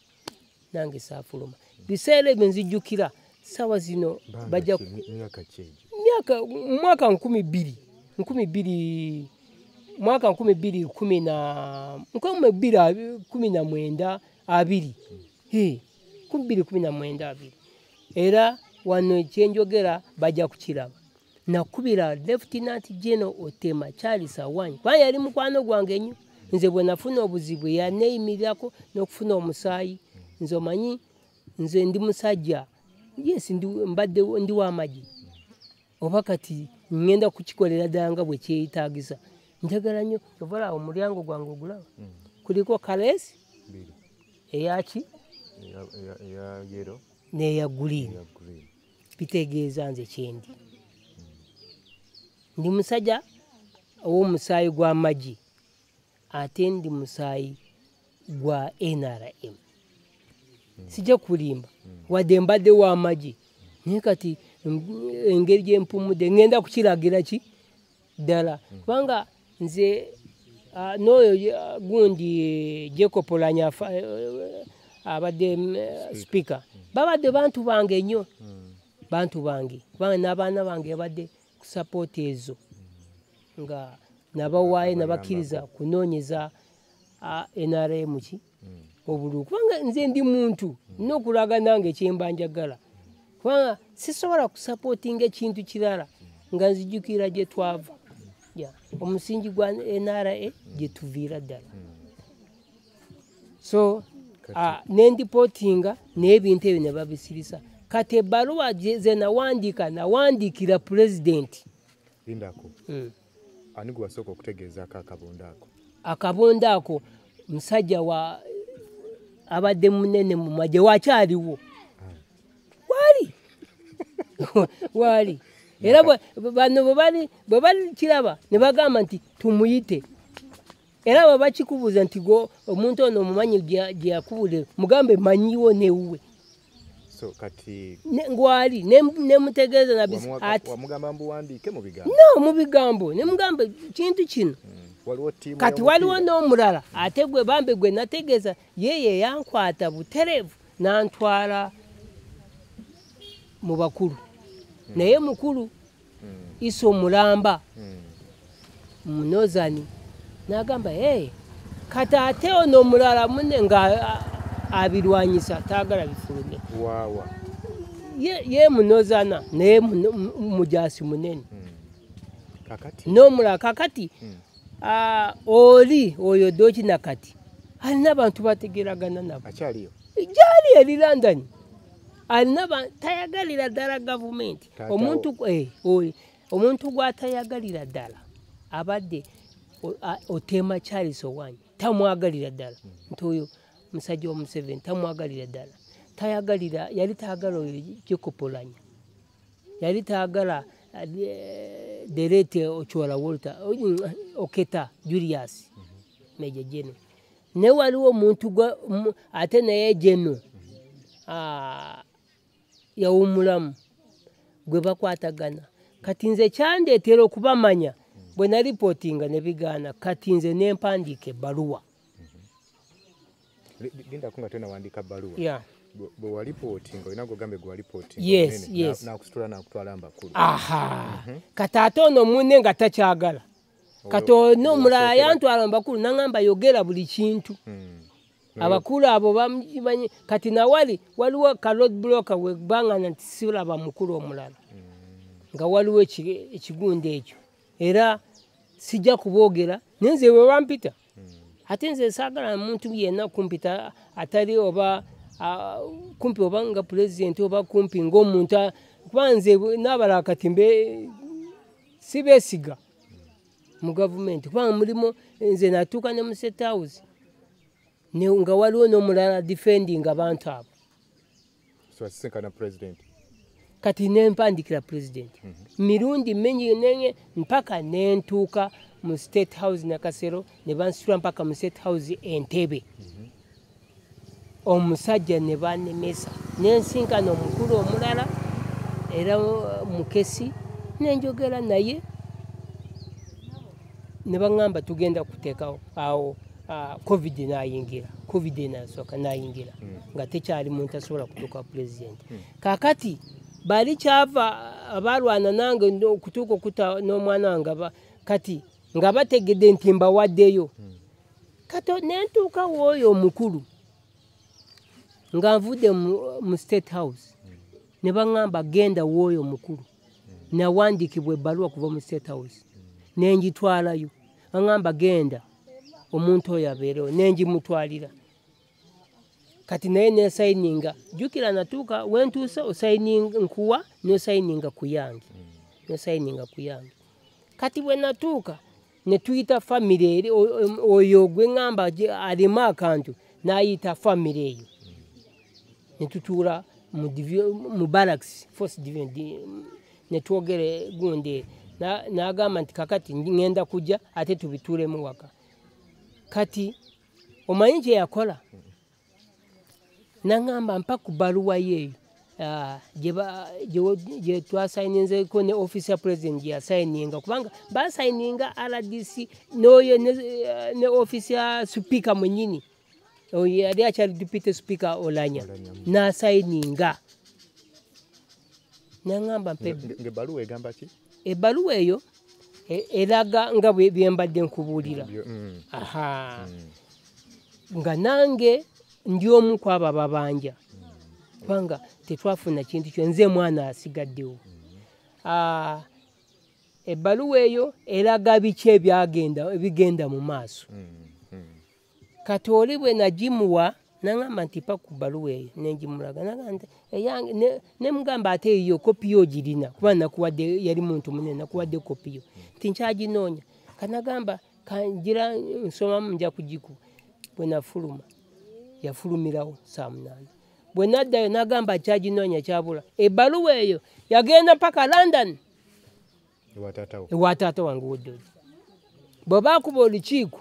Nange saafuluma. Biseera ebyo nzijjukira ssaawa zino bajja mwaka 2019 20. 2019. Era wano kyenjogera bajja kukiraba. Nakubira Lieutenant General Otema Charles Awanyi kubanga yali mukwano gwange nnyo. Nze bwe nafuna obuzibu yaneeyimirirako n'okufuna omusaayi. Nze omanyi nze ndi musajja, yes mbadde ndi w'amagye oba kati ŋŋenda kukikolera ddala nga bwe kyeyitaagisa. Njagala nnyo ovala omulyango gwange ogulaba kuliko kaleesi eyaki n'eya green, bitegeeza nze kyendi. Ndi musajja ow'omusaayi gw'amagye ate ndi musaayi gwa NRM. Sijja kulimba wadde mbadde w'amagye naye kati engeri gye mpumudde ŋŋenda kukiragira ki ddala kubanga nze n'oyo gundi Jacob Oulanyah abadde speaker babadde bantu bange nnyo, bantu bange kubanga n'abaana bange babadde ku sapooti ezo nga nabawaayo nabakkiriza kunoonyeza NRM ki obululu kubanga nze ndi muntu nina okulaga nange kyemba njagala kubanga sisobola kusapootinga ekintu kirala nga nzijjukira gye twava. Omusingi gwa NRA gye tuviira ddala. So nendipootinga n'ebintu ebyo ne babisirisa. Kati ebbaluwa ze nawandiika nawandiikira pulezidenti. Lindako. Ani gwe wasooka okutegeezaako akabondo ako? Akabondo ako musajja wa abadde munene mu magye wakyaliwo. Wali era bano bwe bali kiraba ne bagamba nti tumuyite. Era bwe bakikubuuza nti go omuntu ono omumanyi gye yakubulira, mugambe manyiwo newuwe. So kati ngwali nemutegeeza nabisi ati wamugamba mbuwandiike mu bigambo. No, mu bigambo nemugamba kintu kino. Waliwo ttiimu kati waliwo n'omulala ate gwe bambe gwe nategeeza yeye yankwata butereevu n'antwala mu bakulu. Naye mukulu Iso Mulamba Munozani n'agamba hey, kati ate ono omulala munne nga abirwanyisa taagala bifulume. Waawa. Ye Munozana naye mujasi munene. Kakati n'omulala kakati oli oyo Doki Nakati alina abantu bategeragana nabo. Akyaliyo? Gyali eri London. Alina tayagalira ddala gavumenti. Omuntu omuntu gw'atayagalira ddala abadde Otema Charles Owanyi tamwagalira ddala. Nti oyo musajja wa Museveni tamwagalira ddala. Tayagalira, yali tayagala oyo Jacob Oulanyah. Yali tayagala Derete Ochola Walter Oketa Julius Major General. Ne waliwo omuntu ate naye General yawummulamu gwe bakwatagana. Kati nze kyandeetera okubamanya bwe nalipootinga ne bigaana, kati nze ne mpandiika ebbaluwa. Lindako nga tonawandiika bbaluwa. Yeah. Bwe walipootinga olina gw'ogambe gwe walipootinga. Yes, yes. N'akusitula n'akutwala mu bakulu. Aha. Kati ate ono munne nga takyagala. Kati ono omulala yantwala mu bakulu n'aŋŋamba yogera buli kintu. Abakulu abo bamumanyi. Kati nawali waliwo ka road blocker we bangana nti siraba mukulu omulala. Nga waliwo ekigundi ekyo. Era sijja kuboogera naye nze bwe bampita. Ate nze saagala muntu yenna kumpita atali oba kumpi oba nga pulezidenti oba kumpi ng'omuntu, kuba nze n'abalala kati mbe sibeesiga mu gavumenti kubanga mulimu nze natuuka ne mu State House nga waliwo n'omulala defending abantu abo. So asisinkana pulezidenti? Kati ne mpandikira pulezidenti mirundi mingi nenye mpaka ne ntuuka mu State House Nakasero ne bansitula mpaka mu State House Entebbe. Omusajja ne banemesa nensinkana omukulu omulala era Mukesi nenjogera naye ne baŋŋamba tugenda kuteekawo awo. Covid n'ayingira, Covid n'asooka n'ayingira nga tekyali muntu asobola kutuuka pulezidenti. Kaakati bali kyava abalwana nange okutuuka okutta n'omwana wange kati nga bategedde nti mbawaddeyo. Kati ne ntuuka w'oyo omukulu nga nvudde mu State House ne baŋŋamba genda w'oyo omukulu. Nawandiikibwa ebbaluwa kuva mu State House ne ngitwalayo. Baŋŋamba genda omuntu oyo abeerewo ne ngimutwalira. Kati naye nesayininga, jjukira natuuka wentuuse osayininga nkuwa n'osayininga ku yange. N'osayininga ku yange. Kati bwe natuuka ne tuyita famire eri oyo gwe ŋŋamba alimu akantu n'ayita famire eyo. Ne tutuula mu barracks, force division, ne twogera gundi n'agamba nti kakati ŋŋenda kujja ate tubituulemu waka. Kati omanyi kye yakola? N'aŋŋamba mpa ku bbaluwa ye eyo gye twasayininzeeko ne office ya president gye yasayininga, kubanga basayininga RDC n'oyo ne office ya speaker mwennyini oyo yali akyali deputy speaker Oulanyah n'asayininga. N'aŋŋamba mpe Ng'ebbaluwa egamba ki? Ebbaluwa eyo eraga nga bye mbadde nkubuulira. Aha. Nga nange ndi omu ku abo ababanja kubanga tetwafuna kintu kyo, nze mwana asigaddewo. Ebbaluwa eyo eraga biki ebigenda mu maaso. Kati oli bwe nagimuwa n'aŋŋamba nti mpa ku bbaluwa eyo ne ngimulaga. Ne mugamba ate eyo kopi yo ogirina kuba nakuwadde, yali muntu munene, nakuwadde kopi yo nti nkyaginoonya. Kanagamba kangira nsomamu nja kugikuwa. Bwe nafuluma yafulumirawo saa 8. Bwe naddayo n'agamba kyaginoonya kyabula. Ebbaluwa eyo yagenda paka London ewa taata wange Odoki. Bwe baakuba olukiiko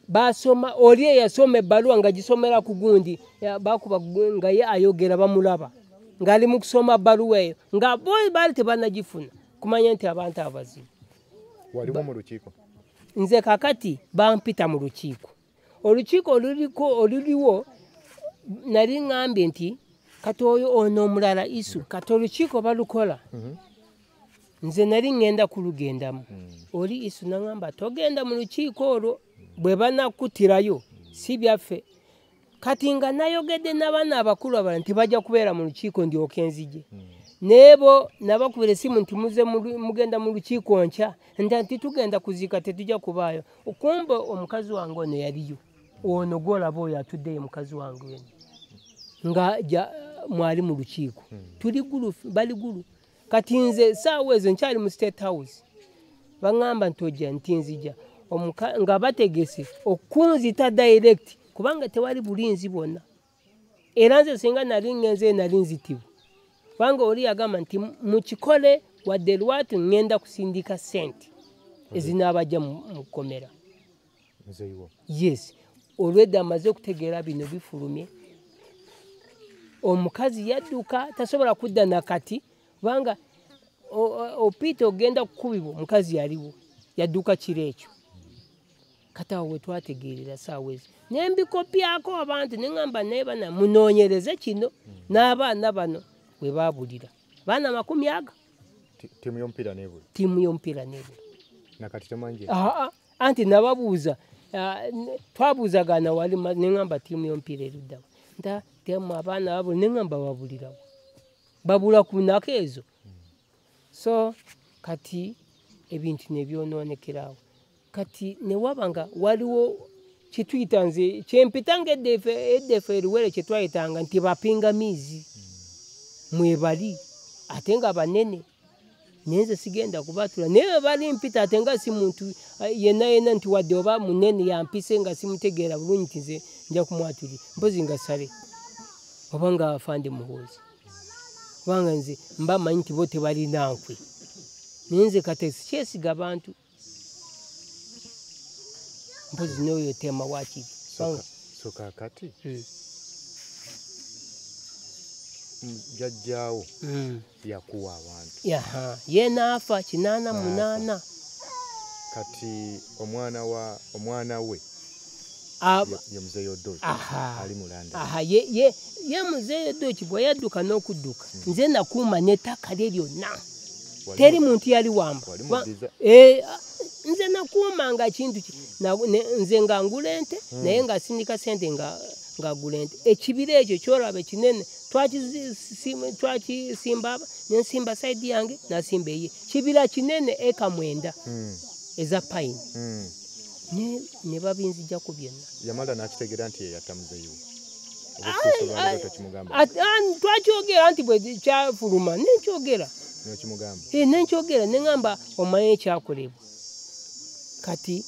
basoma, oli eyasoma ebbaluwa nga gisomera ku gundi, bakuba nga ye ayogera bamulaba ng'ali mu kusoma bbaluwa eyo, nga bo baali tebannagifuna kumanya nti abantu abazibu. Waliwo mu lukiiko? Nze kakati bampita mu lukiiko. Olukiiko oluliwo nali ŋŋambye nti kati oyo ono omulala Isu, kati olukiiko balukola. Nze nali ŋŋenda kulugendamu. Oli Isu n'aŋŋamba togenda mu lukiiko olwo, bwe banakkutirayo si byaffe. Kati nga nayogedde n'abaana abakulu abalala nti bajja kubeera mu lukiiko ndyoke nzije. Naye bo nabakubira essimu nti muze mugenda mu lukiiko nkya, nti tugenda kuziika tetujja kubaayo. Kumbe omukazi wange ono yaliyo, ono gw'olaba oyo atuddeyo mukazi wange ono nga mwali mu lukiiko. Tuli Gulu, bali Gulu. Kati nze saawa ezo nkyali mu State House, baŋŋamba nti ojja, nti nzija, nga bategese okunzita direct kubanga tewali bulinzi bwonna. Era nze singa nali ngenze nali nzitibwa, kubanga oli yagamba nti mukikole wadde lwatu ŋŋenda kusindika ssente ezinaabajja mu kkomera. Yes, olwedda amaze okutegeera bino bifulumye. Omukazi yadduka tasobola kudda nakati kubanga Opiita ogenda kukubibwa, omukazi yaliwo yadduka kiro ekyo. Kati awo we twategeerera saawa ezo ne mbikopyako abantu ne ŋŋamba naye bana munoonyereze kino n'abaana bano we baabulira. Baana 20. Ttiimu y'omupiira n'ebula. Ttiimu y'omupiira n'ebula. Nakati temanyi? Anti nababuuza, twabuuzagana wali ne ŋŋamba ttiimu y'omupiira eruddawa. Nta ttiimu abaana babula ne ŋŋamba babulirawa. Babula ku nnaku ezo. So kati ebintu ne byonoonekerawo. Kati ne waba nga waliwo kituyita nze kyempita nga eddefe eriwere kye twayitanga nti bapingamizi mwebali ate nga banene, naye nze sigenda kubatula. Naye bali mpita ate nga si muntu yenna yenna nti wadde oba munene yampise nga simutegeera bulungi nti nze nja kumwatulira, mpozi nga Sale oba nga Afande Muhoozi, kubanga nze mba mmanyi nti bo tebalina nkwe. Naye nze kati sikyesiga bantu, mpozi n'oyo tema waakiri. So kaakati jjajjaawo yakuwa abantu. Ye n'afa 88. Kati omwana we ye Muzeeyi Odoki ali mu London. Ye Muzeeyi Odoki bwe yadduka n'okudduka, nze nakuuma n'ettaka lye lyonna. Teri muntu yali wamba. Nze nakuumanga kintu nze nga ngula ente, naye nga sindika ssente nga ngagula ente. Ekibira ekyo ky'olaba ekinene twakisimba, nensimba sayidi yange nasimba eye. Kibira kinene eka 9 eza pine. Ne babinzijjako byonna. Yamala n'akitegeera nti ye yatta muzeeyi we. Twakyogera nti bwe kyafuluma nenkyogera. Nenkyogera ne ŋŋamba omanye ekyakolebwa. Kati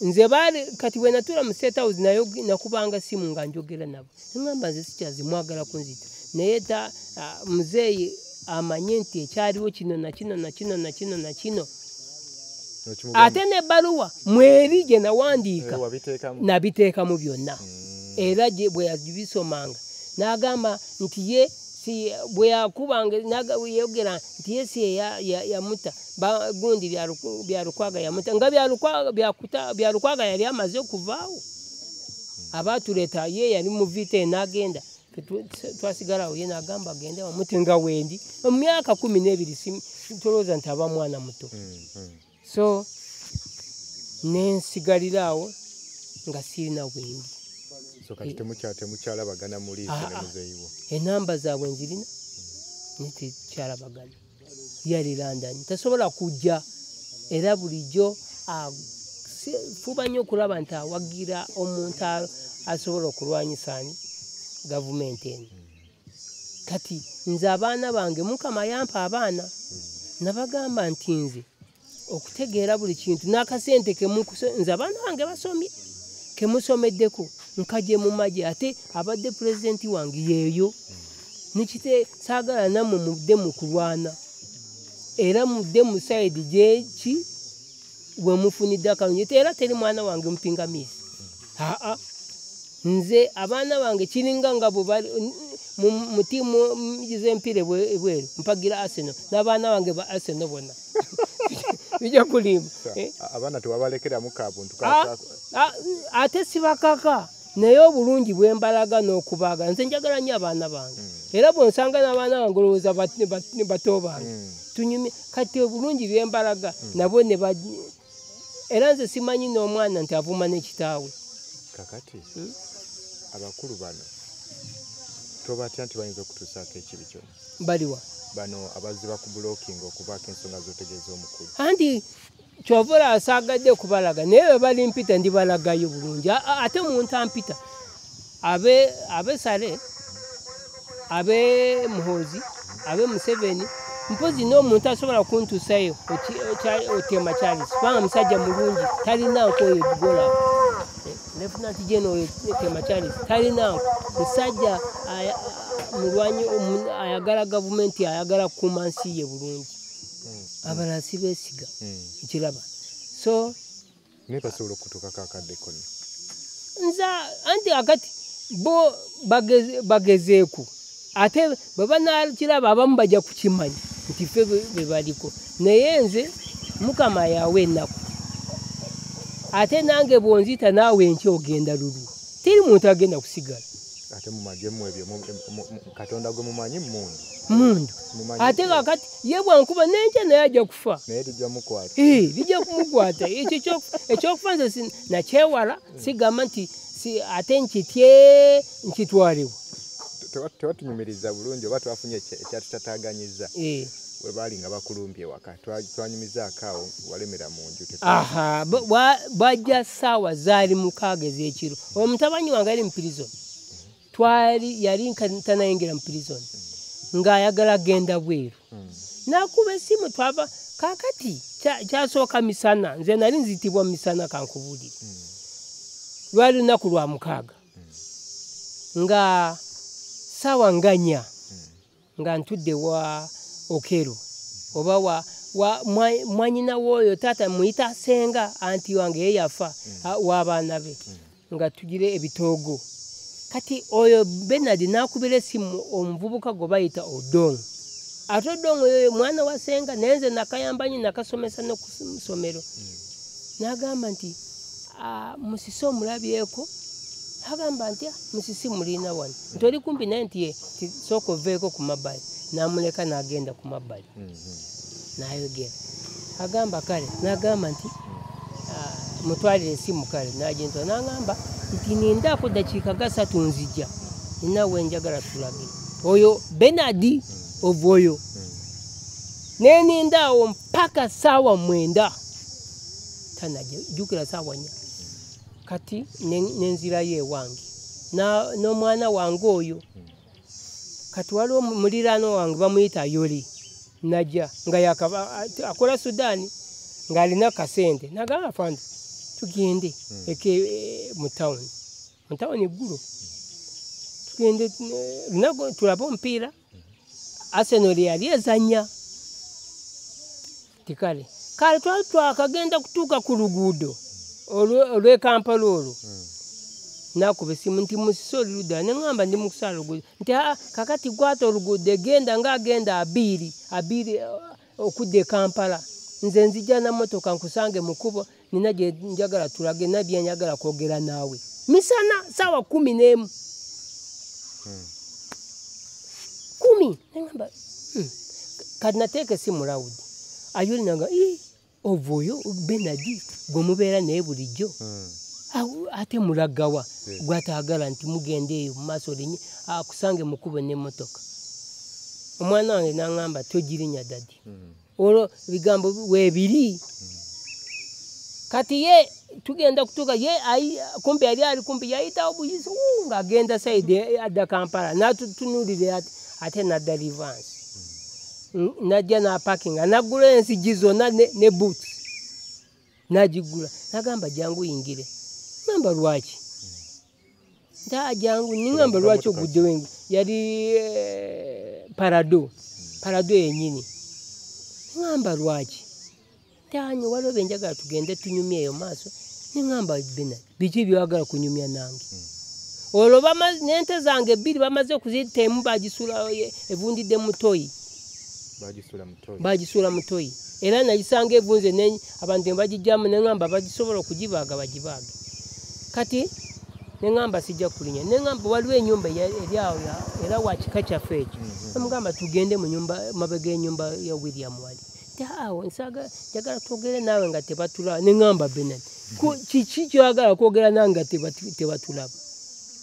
nze baali kati bwe natuula mu State House nayo nakubanga simu nga njogera nabo. Ne ŋŋamba nze sikyazi mwagala kunzita. Naye muzeeyi amanye nti ekyaliwo kino na kino na kino na kino na kino. Ate n'ebbaluwa mweri gye nawandiika nabiteekamu byonna. Era bwe yabisomanga n'agamba nti ye si bwe yakubanga yogera nti ye si yamuta gundi Byarukwaga yamuta, nga Byarukwaga yali amaze okuvaawo. Abaatuleeta ye yali mu vita n'agenda, twasigalawo ye n'agamba agende bamute nga wendi. Mu myaka 12 tolowooza nti aba mwana muto. So nensigalira awo nga sirina wendi. So kati temukyalabagana muliiso ne muzeeyi wo? Enamba zaabwe nzirina naye tetukyalabagana. Yali London tasobola kujja, era bulijjo fuba nnyo okulaba nti awagira omuntu asobola okulwanyisa gavumenti eno. Kati nze abaana bange Mukama yampa abaana, nabagamba nti nze okutegeera buli kintu n'akasente nze abaana bange basomye kemusomeddeko nkaje mu magye ate abadde pulezidenti wange yeeyo. Nikite saagala nammwe mudde mu kulwana era mudde mu sayidi gyeki we mufunidde akalungi era teri mwana wange mupingamizi. Aa nze abaana bange kiringa nga bwe bali mu ttiimu z'empiira ebweru mpagira Arsenal n'abaana bange ba Arsenal bonna. Bijja kulimba. Abaana tewabalekeramu kabuntu ate sibakaka naye obulungi bwe mbalaga n'okubaaga nze njagala nnyo abaana bange era bw'onsanga n'abaana bange olowooza bato bange tunyumye kati obulungi bye mbalaga nabo ne era nze simanyi n'omwana nti avuma ne kitaawe. Kakati abakulu bano tobatya nti bayinza okutuusaako ekibi kyonna? Baliwa bano abaziba ku blocking okuvaako ensonga z'otegeeza omukulu. Anti kyova olaba saagadde kubalaga naye bwe balimpita ndibalagayo bulungi. Ate omuntu ampita abe Sale abe Muhoozi abe Museveni mpozi n'omuntu asobola kuntuusayo Otema Charles kubanga musajja mulungi talina nko oyo Gola. Lieutenant General Otema Charles talina nko musajja mulwanyi ayagala gavumenti ayagala kukuuma nsi ye bulungi. Abalala sibeesiga nkiraba. So naye basobola okutuukako akadde konna. Nze anti akati bo bagezeeku ate bwe banakiraba abamu bajja kukimanya nti ffe be baliko naye nze Mukama yawa ennaku ate nange bw'onzita naawe enkya ogenda lulwo teri muntu agenda kusigala. Ate mumagye mu ebyo Katonda gwe mumanyi mmundu. Mmundu. Ate kakati ye bwankuba n'enkya naye ajja kufa. Naye lijja mukwata. Lijja kumukwata. Ekyo ekyokufa nze nakyewala sigamba nti ate nkitye nkitwalibwa. Tewatunyumiriza bulungi oba twafunye ekyatutataaganyizza. We baali nga bakulumbye waka twanyumizaako awo walemera mu nju. Aha, bajja ssaawa zaali 6 ez'ekiro. Omutabani wange ali mu prison. Twali yali tanayingira mu prison ng'ayagala genda bweru. Nakuba essimu twava kaakati kyasooka misana nze nali nzitibwa misana kankubuulire. Lwali lunaku lwa 6 nga ssaawa nga 4 nga ntudde wa Okero oba wa mwanyina w'oyo taata muyita Senga anti wange ye yafa w'abaana be nga tugire ebitoogo. Kati oyo Bernard n'akubira essimu omuvubuka gwe bayita Odong. Ate Odong oyo mwana wa Senga naye nze nakayamba nnyo nakasomesa ne ku ssomero. N'agamba nti Musisi omulabyeko? Agamba nti Musisi mulina wano. Nti oli kumpi naye nti ye sooka oveeko ku mabbali. N'amuleka n'agenda ku mabbali. N'ayogera. Agamba kale n'agamba nti mutwalire essimu kale n'agenda n'agamba nti nindaako dakiika 3 nzija nina we njagala tulage. Oyo Bernard Ovoyo. Ne nindaawo mpaka ssaawa 9 tanajja jjukira ssaawa 4. Kati nenzirayo ewange n'omwana wange oyo. Kati waliwo muliraano wange bamuyita Yoli najja nga yakaba akola Sudaani ng'alina kasente n'agamba afande tugende eke mu tawuni eggulo tugende lunaku tulabe omupiira Arsenal yali ezannya. Tikale kale twali twakagenda kutuuka ku luguudo olw'e Kampala olwo nakuba essimu nti Musisi oli ludda ne ŋŋamba ndi mu kusala luguudo nti kakati kwata oluguudo egenda ng'agenda abiiri okudda e Kampala nze nzija na mmotoka nkusange mu kkubo nina gye njagala tulage nina bye njagala kwogera naawe. Misana ssaawa 11. 10 ne ŋŋamba kati nateeka essimu lawudi. Ayoli nanga Ovoyo Bernard gwe mubeera naye bulijjo ate mulagawa gw'ataagala nti mugende eyo mu maaso olinye akusange mu kkubo n'emmotoka. Omwana wange n'aŋŋamba togirinnya dadi. Olwo ebigambo weebiri. Kati ye tugenda kutuuka ye kumpi yali ali kumpi yayitawo buyizi ng'agenda sayidi adda Kampala n'atutunuulira ate n'adda rivansi. Najja n'apakinga n'aggula enzigi zonna ne boots n'agigula n'agamba jangu oyingire. Ngamba lwaki? Nti jangu ningamba lwaki oguddewo yali Parado Parado yennyini ngamba lwaki nti waliwo bye njagala tugende tunyumye eyo maaso ningamba Bernard biki by'oyagala kunyumya nange olwo n'ente zange bbiri bamaze okuzita emu bagisuula evundidde mu toyi bagisuula mu toyi era nagisanga evunze abantu ne bagijjamu ne ŋŋamba bagisobola okugibaaga bagibaage kati ne ŋŋamba sijja kulinnya ne ŋŋamba waliwo ennyumba eri awo era wa kika kyaffe ekyo namugamba tugende mu nyumba mabega y'ennyumba ya William wali nti awo njagala twogere naawe nga tebatulaba ne ŋŋamba Bernard kiki ky'oyagala kwogera nange nga tebatulaba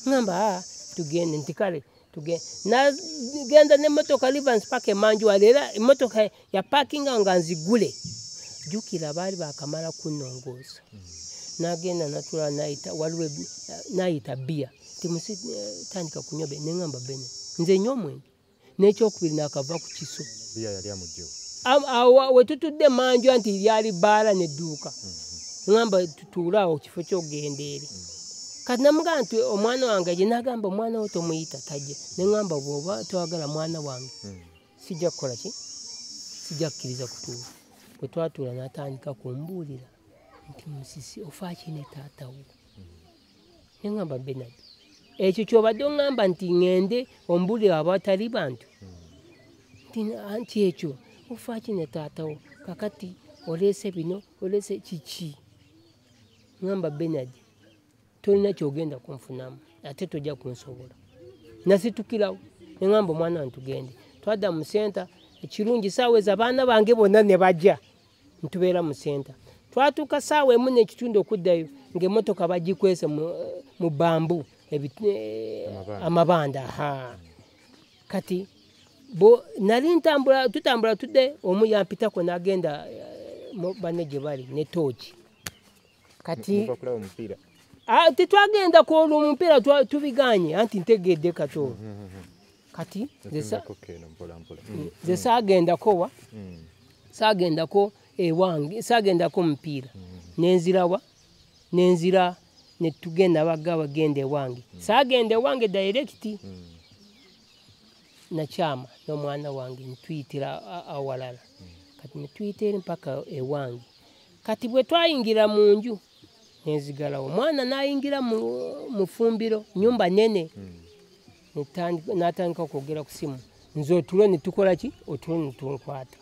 ŋŋamba tugende nti kale tugende nagenda n'emmotoka Rivers Park emanju wali era emmotoka ya parkinga nga nzigule jjukira baali baakamala kunnongoosa nagenda natula nayita waliwo nayita bbiya nti musi tandika kunywa bbiya ne ŋŋamba Bernard nze nywa omwenge n'ekyokubiri naakava ku kiso awo we tutudde manju anti lyali bbaala n'edduuka ŋŋamba tutuule awo kifo ky'okugenda eri kati namugamba nti omwana wange gye nagamba omwana wo tomuyita tajja ne ŋŋamba bw'oba toyagala mwana wange sijja kukola ki sijja kukkiriza kutuula bwe twatuula n'atandika kumbuulira nti Musisi ofa ki ne taata wo ne ŋŋamba Bernard ekyo ky'obadde oŋŋamba nti ŋŋende ombuulire abatali bantu nti anti ekyo ofa ki ne taata wo kakati oleese bino oleese kiki ŋŋamba Bernard tolina ky'ogenda kunfunamu ate tojja kunsobola nasitukirawo ne ŋŋamba omwana wange tugende twadda mu senta ekirungi saawa ezo abaana bange bonna ne bajja ntubeera mu senta twatuuka saawa 1:15 okuddayo ng'emmotoka bagikwese mu bambu amabanda kati bo nali ntambula tutambula tudde omu yampitako n'agenda banne gye bali ne tooki kati tetwagenda kwolwo omupiira tubiganye anti ntegedde kato kati nze saagendako wa saagendako ewange saagendako mupiira nenzirawa nenzira netugenda bagga bagenda ewange saagenda ewange direct nakyama n'omwana wange ntuyitira awalala kati netuyita eri mpaka ewange kati bwe twayingira mu nju nenzigalawo omwana n'ayingira mu fumbiro nyumba nene n'atandika okwogera ku simu nze otulo ne tukola ki otulo ne tunkwata